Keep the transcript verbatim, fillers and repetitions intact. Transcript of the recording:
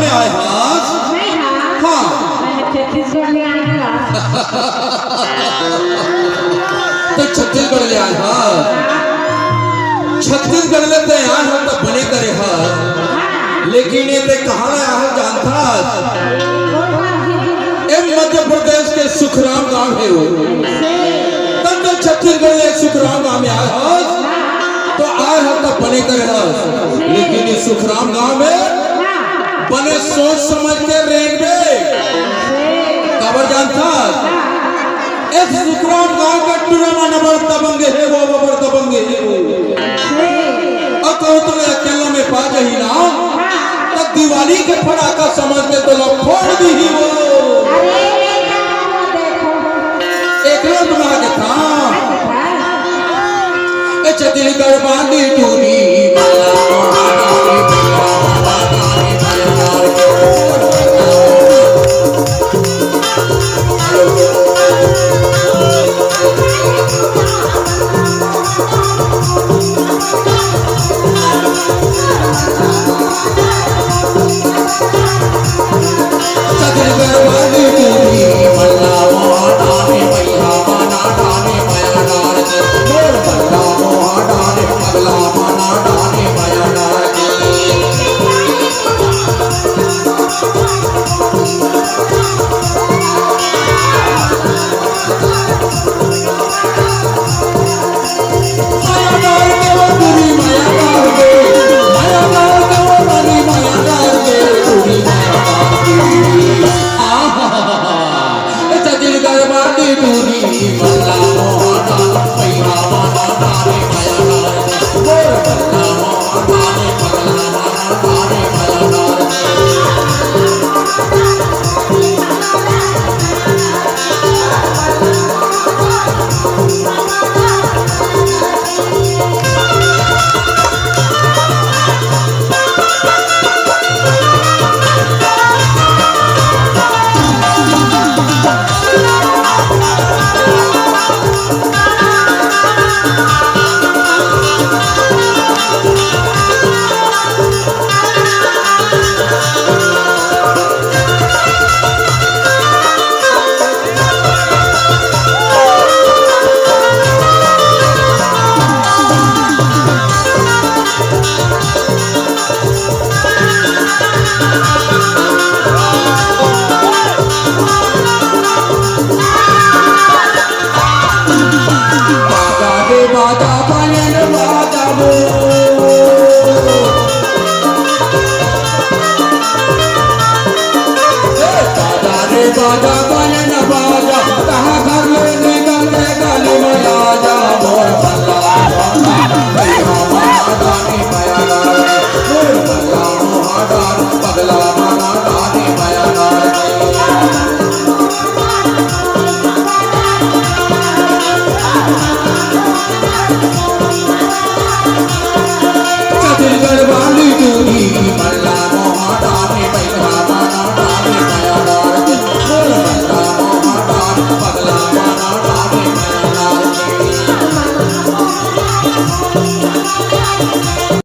ले आए हस? मैं हाँ। हाँ। मैं छत्तीसगढ़ ले आए हूँ। तो छत्तीसगढ़ ले आए हस? छत्तीसगढ़ ले ते आए हस त बने करे हस। लेकिन ये ते कहाँ ले आए हस जानथस? ए मध्य प्रदेश के सुखराम गांव हे वो। तब तो छत्तीसगढ़ ले सुखराम गांव में आए हस, तो आए हस त बने करे हस। लेकिन ये सुखराम गांव में बने सोच समझ के रेंगबे। काबर जानथस? ए सुखराम गांव के टूरा मन बड़ दबंग हे वो, वो बड़ दबंग हे वो। अउ कहूँ तो मैं अकेला में पा जाही ना, त दिवाली के फटाका समझ के तोला फोड़ दिही वो। अरे, नहीं करना वो, देखो। एकला तुम्हारा के था। ए छत्तीसगढ़ बांधी तू